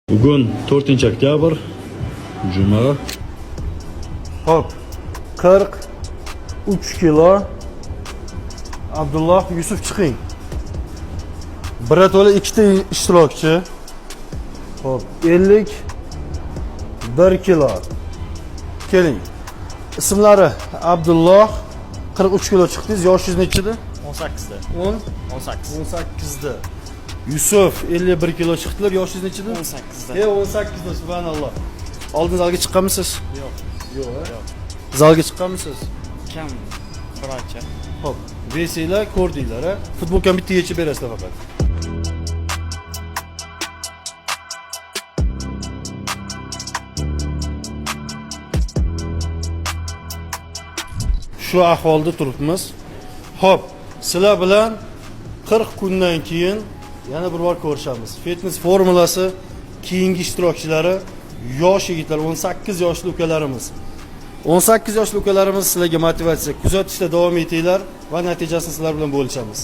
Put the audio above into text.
Bugun 4 oktyabr, juma. Hop. 43 kilo. Abdulloh Yusuf chiqing. Birato'la ikkita ishtirokchi. Hop, 51 kilo. Keling. Ismlari Abdulloh 43 kilo chiqdingiz. Yoshingiz nechida? 18'da. 10 18. 18da. Yusuf 51 kilo chiqdilar. Yoshingiz nechida? 18'da. E 18da subhanalloh. Oldin zalga chiqqanmisiz? Yo'q. Yo'q, yo'q. Zalga chiqqanmisiz? Kam bir oycha. Xo'p, vesinglar ko'rdinglar, a? Futbolkani bitta yechib berasizlar faqat. Shu ahvolda turibmiz. Xo'p, sizlar bilan 40 kundan keyin yana bir bor ko'rishamiz. Fitness formulasi keyingi ishtirokchilari yosh yigitlar, 18 yoshli ukalarimiz. 18 yoshli ukalarimiz, sizlarga motivatsiya, kuzatishda davom etinglar va natijasini sizlar bilan bo'lishamiz.